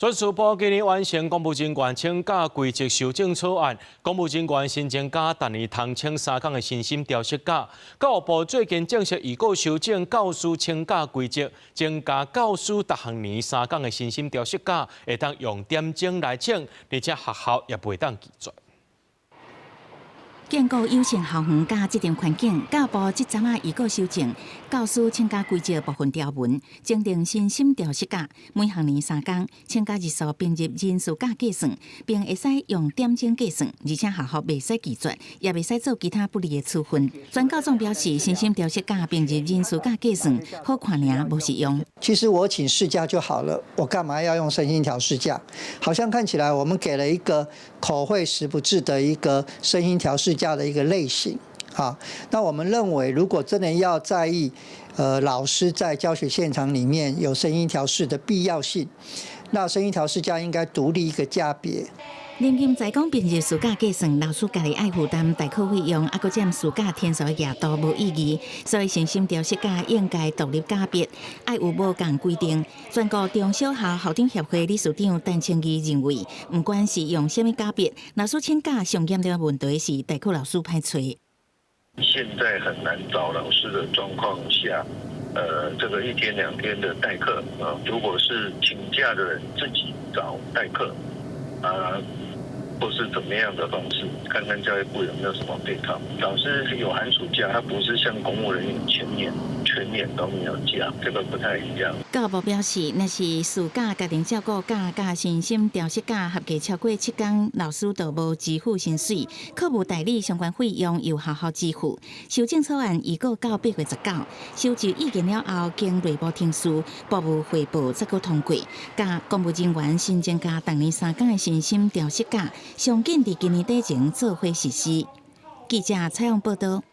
人事部今年完成公務人員請假規則修正草案，公務人員申請假逐年通請3工的身心調適假。教育部最近正式預告修正教師請假規則，增加教師逐學年三工的身心調適假，會當用點鐘來請，而且學校也袂當拒絕。兼顧友善校園佮職場環境，教育部這陣仔預告修正教師請假規則部分條文，增訂身心調適假，每學年三工，請假日數併入人事假計算，並會使用點鐘計算，而且學校袂使拒絕，也袂使做其他不利的處分。全教總表示，身心調適假併入人事假計算，好看爾，無實用。其實我請事假就好了，我幹嘛要用身心調適假？好像看起來我們給了一個口惠實不至的一個身心調適假的一個類型，啊，那我們認為，如果真的要在意，老師在教學現場裡面有身心調適的必要性，那身心調適假應該獨立一個假別。林金在講，併入事假計算，老師家己愛負擔代課費用，猶閣佔事假天數的額度無意義，所以身心調適假應該獨立假別，愛有無仝規定。全國中小學校長協會理事長陳清義認為，毋管是用啥物假別，老師請假上嚴重的問題是代課老師歹揣。現在很難找老師的狀況下，這個一天兩天的代課啊，如果是請假的人自己找代課啊，或是怎麼樣的方式，看看教育部有沒有什麼配套。老師有寒暑假，他不是像公務人員全年全年都沒有假，這個不太一樣。教育部表示，若是事假、家庭照顧假、佮身心調適假合計超過7工，老師就無支付薪水，課務代理相關費用由學校支付。修正草案預告到8月19，收集意見了後，經內部程序，部務匯報才閣通過。佮公務人員申請假逐年三工的身心調適假，上緊佇今年底前做伙實施。記者採訪報道。